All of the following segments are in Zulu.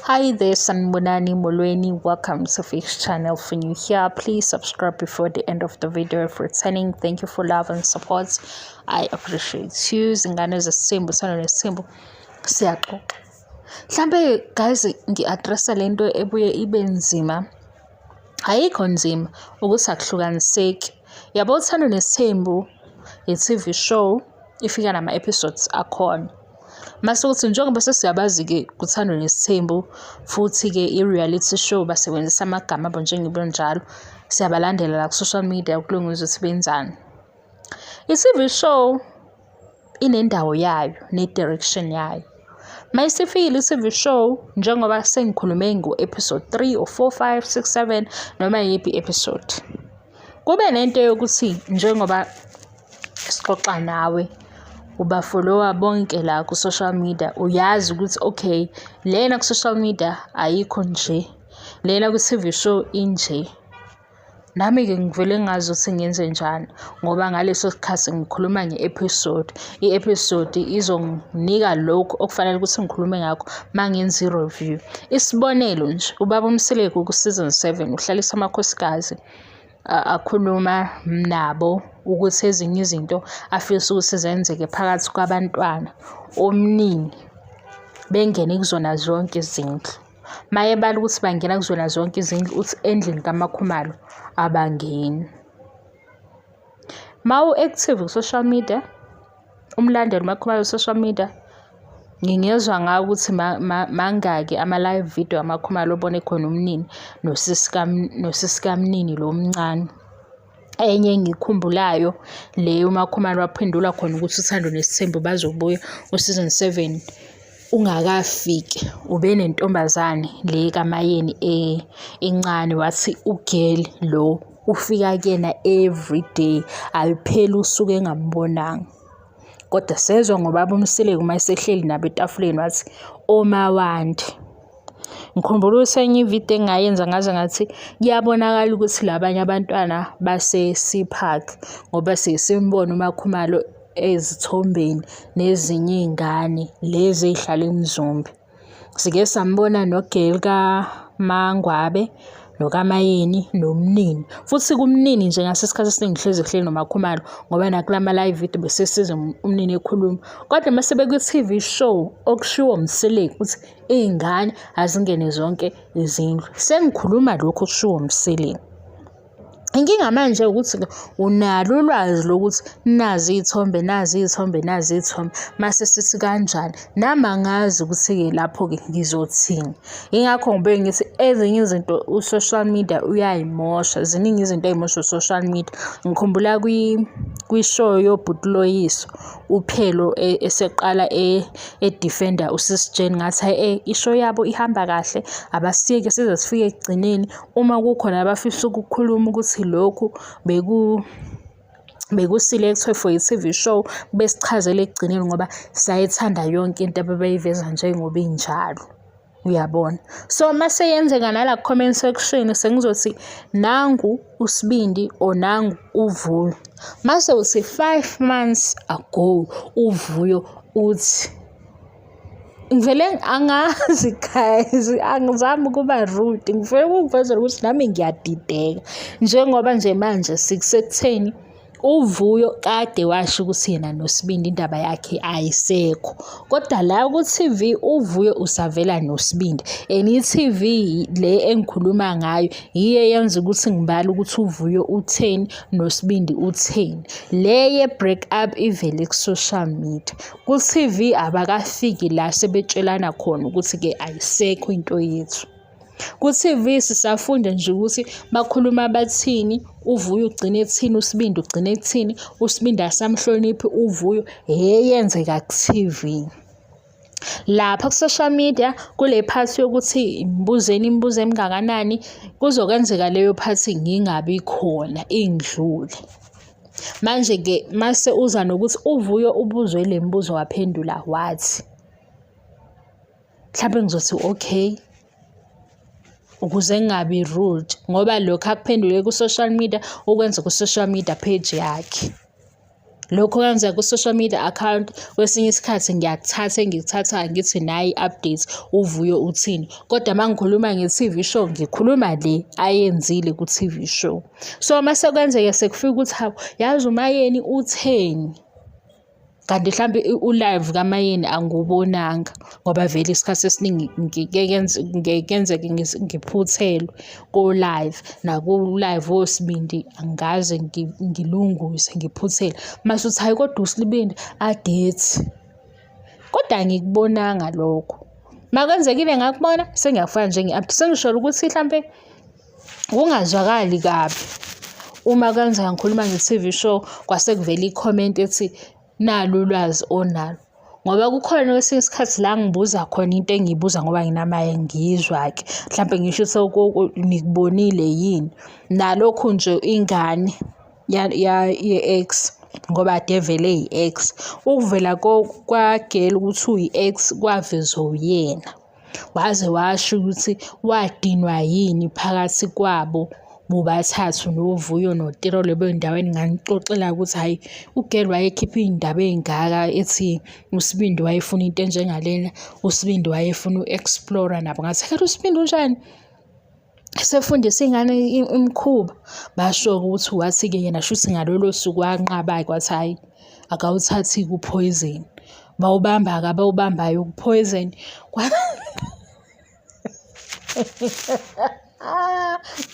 Hi there, Sanibonani Molweni. Welcome to Fish Channel. For new here, please subscribe before the end of the video. If returning, thank you for love and support. I appreciate you. Zingane zesithembu, Uthando Nesithembu. Siyaxoxa. Mhlambe guys, ngi-addressa lento ebuye ibe nzima. Ayikho nzima ukuthi akuhlukaniseki. Yabo, Uthando Nesithembu i-TV show, ifika nama-episodes akhona. Mase kuthi njengoba sesiyabazi-ke kuThando Nesithembu, futhi-ke i-reality show, basebenzisa amagama abo njengoba njalo, siyabalandela la ku-social media ukulungisa ukuthi benzani. I-TV show inendawo yayo ne-direction yayo. Mayisifikile i-TV show, njengoba sengikhulume ngo-episode 3 or 4, 5, 6, 7, noma yiphi i-episode, kube nento yokuthi njengoba sixoxa nawe, uba-follow-a bonke la ku-social media, uyazi ukuthi okay, lena ku-social media ayikho nje, lena ku-TV show inje. Nami-ke ngivele ngazi ukuthi ngenze njani ngoba ngaleso sikhathi ngikhuluma nge-episode, i-episode izonginika lokhu okufanele ukuthi ngikhulume ngakho uma ngenza i-review. Isibonelo nje, ubaba uMseleku ku-season 7 uhlalisa amakhosikazi, akhuluma nabo ukuthi ezinye izinto afisa ukuthi zenzeke phakathi kwabantwana omnini bengene kuzona zonke izindlu. Mayebala ukuthi bangena kuzona zonke izindlu, uthi endlini kaMakhumalo abangeni. Mawu-active ku-social media, umlandeli uMakhumalo ku-social media, ngingezwa ngawe ukuthi mangaki ama-live video aMakhumalo obone khona umnini nosisi kamnini lo omncane. Enye engikhumbulayo le uMakhumalo waphendula khona ukuthi Uthando Nesithembu bazobuya u-season 7 ungakafiki, ube nentombazane le kaMayeni encane, wathi u-girl lo ufika kuyena everyday, alupheli usuku engambonanga. Kodwa sezwa ngobaba uMseleku uma esehleli nabo etafuleni, wathi omawandi. Ngikhumbula ukuthi enye ividiyo engayenza ngaze ngathi kuyabonakala ukuthi labanye abantwana base-Sea Park ngoba siye simbone uMakhumalo ezithombeni nezinye iy'ngane lezi ey'hlala eMzumbe. Sike sambona no-girl kaMangwabe nokaMayeni noMnini. Futhi kuMnini nje ngaso isikhathi esiningi hlezi kuhleli noMakhumalo ngoba nakulama live video bese sizwe uMnini ekhuluma. Kodwa mase bekwi-TV show, okushiwo uMseleku ukuthi iy'ngane azingene zonke izindlu. Sengikhuluma lokhu okushiwo uMseleku. Inkinga manje ukuthi unalo ulwazi lokuthi nazi iy'thombe, nazi iy'thombe, nazi iy'thombe, mase sithi kanjani? Nami angazi ukuthi-ke lapho-ke ngizothini. Yingakho ngibuye ngithi ezinye izinto u-social media uyay'mosha, ziningi izinto ey'mosha u-social media. Ngikhumbula kwi-show yobhuti Loyiso, uPhelo eseqala e-defend-a uSis Jane, ngathi hhayi i-show yabo ihamba kahle, abasiyeke size sifike ekugcineni. Uma kukhona abafisa ukukhuluma ukuthi lokhu beku-select-we for i-TV show, besichazele ekugcineni ngoba sayithanda yonke into ababayiveza njengoba injalo, uyabona. So mase yenzeka nala ku-comment section, sengizothi nangu uSibindi or nangu uVuyo. Mase uthi 5 months ago uVuyo uthi, ngivele angazi guys, angizami ukuba rude, ngifuna ukukuvezela ukuthi nami ngiyadideka njengoba nje manje sikusekutheni uVuyo kade washo ukuthi yena noSibindi indaba yakhe ayisekho, kodwa la ku-TV uVuyo usavela noSibindi, and i-TV le engikhuluma ngayo yiyo eyenza ukuthi ngibale ukuthi uVuyo utheni noSibindi utheni. Le ye-break up ivele ku-social media, ku-TV abakafiki la sebetshelana khona ukuthi-ke ayisekho into yethu. Ku-TV sisafunda nje ukuthi bakhuluma bathini, uVuyo ugcine ethini, uSibindi ugcine ekuthini, uSibindi asamhloniphi uVuyo, eyenzeka ku-TV. Lapha ku-social media kule part yokuthi ngibuzeni imibuzo emingakanani, kuzokwenzeka leyo part ngingabi khona, ingidlule. Manje-ke mase uza nokuthi uVuyo ubuzwe le mibuzo waphendula wathi, mhlampe ngizothi okay, ukuze ngingabi rude ngoba lokhu akuphendule ku-social media ukwenza ku-social media page yakhe. Lokho kwenzeka ku-social media account, kwesinye isikhathi ngiyakuthatha engikuthathayo ngithi nayi i-update, uVuyo uthini. Kodwa uma ngikhuluma nge-T_V show, ngikhuluma le ayenzile ku-T_V show. So, uma sekwenzeka sekufika ukuthi hawu, yazi uMaYeni utheni? Kanti hlampe u-live kaMaYeni angiwubonanga ngoba vele isikhathi esiningi kuyenzeke ngiphuthelwe ko-live, naku-live woSibindi angikaze ngilunguze ngiphuthele. Mase uthi hhayi kodwa uSibindi adethi, kodwa angikubonanga lokho. Uma kwenzekile ngakubona sengiyakufaka njenge-update, sengisholo ukuthi hlampe kungazwakali kabi uma kwenzeka ngikhuluma nge-T_V show kwase kuvela i-comment ethi nalu ulwazi onalo. Ngoba kukhona kwesinye isikhathi la ngibuza khona into engiyibuza ngoba nginamaye ngiyizwa-ke mhlampe ngisho ukuthi nikubonile yini. Nalokhu nje ingane ye-ex ngoba ade vele eyi-ex. Ukuvela kwa-girl ukuthi uyi-ex kwavezwa uyena. Waze washo ukuthi wadinwa yini phakathi kwabo bobathathu noVuyo noTirelo bendaweni nganixoxela ukuthi hhayi u-girl wayekhipha iy'ndaba ey'ngaka ethi uSibindi wayefuna into enjengalena, uSibindi wayefuna u-explore-a nabo. Ngathi kanti uSibindi unjani? Esefundisa iy'ngane imikhuba. Basho-ke ukuthi wathi-ke yena shuthi ngalolo suku wanqaba-ke wathi hhayi akawuthathi-ke uphoyizeni. Bawubamba-ke abawubambayo uphoyizeni.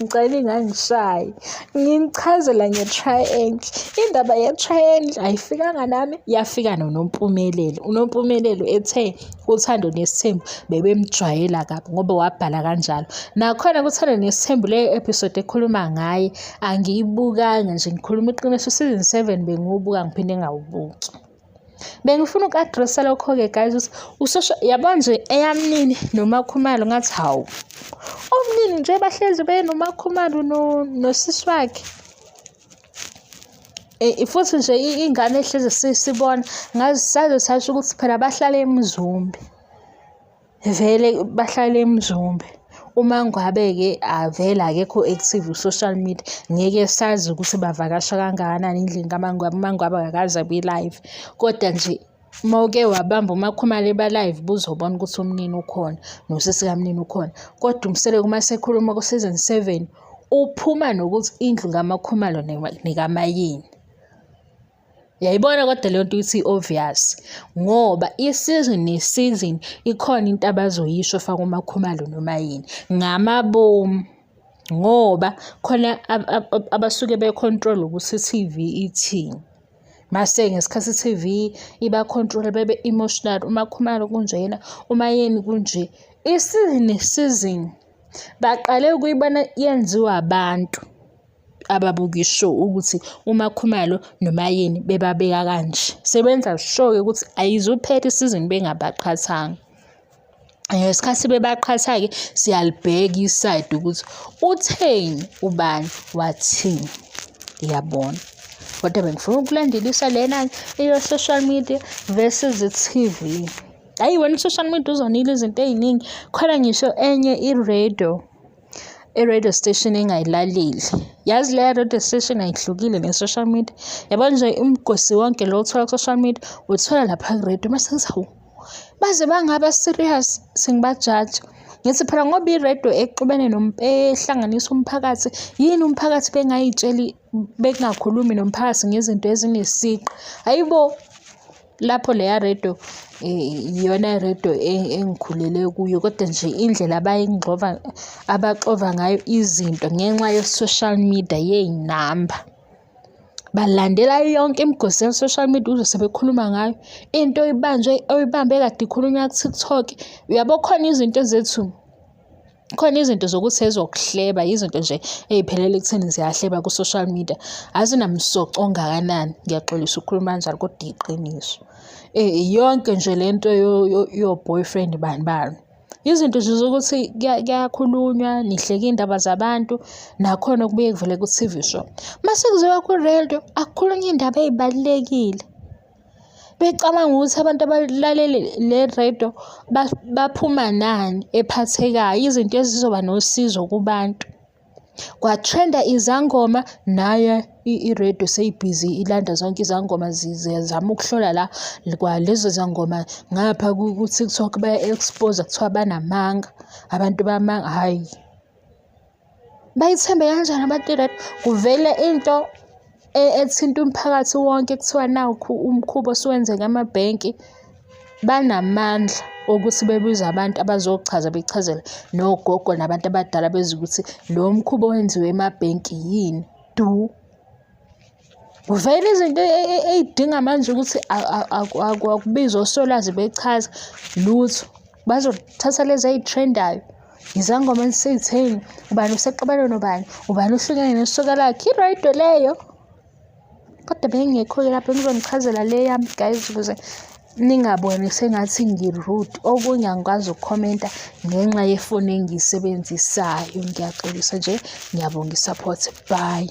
Ngicela ingangishayi. Nginichazela nge-triangle. Indaba ye-triangle ayifikanga nami, yafika noNompumelelo. UNompumelelo ethe uThando Nesithembu bebemjwayela kabi ngoba wabhala kanjalo. Nakhona kuThando Nesithembu leyo episode ekhuluma ngaye angiyibukanga nje ngikhuluma iqiniso season 7 bengiwubuka ngiphinde ngawubuki. Bengifuna uku-address-a lokho-ke guys ukuthi usosha yabo nje eyamnini noMakhumalo ngathi hawu omnini nje bahlezi benoMakhumalo nosisi wakhe. Futhi nje ingane ehlezi sibona ngaze saze sasho ukuthi phela bahlala eMzumbe. Vele bahlala eMzumbe. Uma ngabe-ke avele akekho active ku-social media, ngeke sazi ukuthi bavakasha kangakanani endlini kaMaNgwabe. UMaNgwabe akakaze abe live, kodwa nje uma uke wabamba uMaKhumalo eba-live ubuzobona ukuthi umnini ukhona nosisi kamnini ukhona. Kodwa uMseleku uma esekhuluma ku-season 7 uphuma nokuthi indlu kaMaKhumalo nekaMaYeni. Uyayibona kodwa leyo nto ukuthi i-obvious ngoba i-season ne-season ikhona into abazoyisho faka uMaKhumalo noma yini ngamabomu ngoba khona abasuke be-control ukuthi i-T_V ithini. Mase ngesikhathi i-T_V iba-control bebe emotional uMaKhumalo kunjena, uMaYeni kunje. I-season ne-season baqale ukuyibona yenziwa abantu. Ababuka i-show ukuthi uMaKhumalo noMaYeni bebabeka kanje. Sebenza sure-ke ukuthi ayizuphela isizini bengabaqhathanga. Ngesikhathi bebaqhatha-ke siyalibheka isayidi ukuthi utheni ubani wathini. Ngiyabona. Kodwa bengifuna ukulandelisa lena eyo-social media versus i-T_V. Hhayi wena u-social media uzonile izinto ey'ningi. Khona ngisho enye i-radio i-radio station engayilaleli. Yazi leya radio station ayihlukile ne-social media. Yabo nje umgosi wonke lo othola ku-social media uthola lapha ku-radio. Mase ngithi hawu, baze bangaba serious sengibajaja. Ngithi phela ngoba i-radio exubene ehlanganisa umphakathi, yini umphakathi bengay'tsheli bengakhulumi nomphakathi ngezinto ezinesiqi. Hhayi bo! Lapho leya radio iyona radio engikhulele kuyo, kodwa nje indlela abayingxova abaxova ngayo izinto ngenxa ye-social media yey'namba. Balandela yonke imigosi ya-social media uzwe sebekhuluma ngayo. Into oyibanjwe oyibambe kade ikhulunywa ku-TikTok. Uyabo khona izinto ezethu Khona izinto zokuthi ezokuhleba, izinto nje ey'phelele ekutheni ziyahleba ku-social media, azinamsoco ongakanani. Ngiyaxolisa ukukhuluma kanjalo kodwa iqiniso. Yonke nje le nto yo-boyfriend bani bani. Izinto nje zokuthi kuyakhulunywa, nihleke iy'ndaba zabantu, nakhona kubuye kuvele ku-T_V show. Mase kuziwa ku-radio, akukhulunywa iy'ndaba ey'balulekile. Becabanga ukuthi abantu abalalele le radio baphuma nani ephathekayo, izinto ezizoba nosizo kubantu. Kwa-trend-a izangoma naye I-radio seyibhizi ilanda zonke izangoma zizama ukuhlola la kwalezo zangoma ngapha ku-TikTok baya-expose kuthiwa banamanga, abantu bamanga, hhayi. Bayithembe kanjani abantu i-radio? Kuvele into ethinta umphakathi wonke kuthiwa nakhu umkhuba osuwenzeka emabhenki. Banamandla okuthi bebize abantu abazochaza bechazele nogogo nabantu abadala bezwe ukuthi lo mkhuba owenziwe emabhenki yini, du. Kuvele izinto ey'dinga manje ukuthi akubizwe osolwazi bechaza, lutho. Bazothatha lezi ey'threndayo, izangoma esey'theni, ubani usexabene nobani, ubani uhlukene nesoka lakhe, i-radio leyo. Kodwa bengingekho-ke lapho ngizonichazela le yami guys ukuze ningaboni sengathi ngi-rude. Okunye angikwazi ukukhomenta ngenxa yefoni engiyisebenzisayo. Ngiyaxolisa nje, ngiyabonga i-support, bye.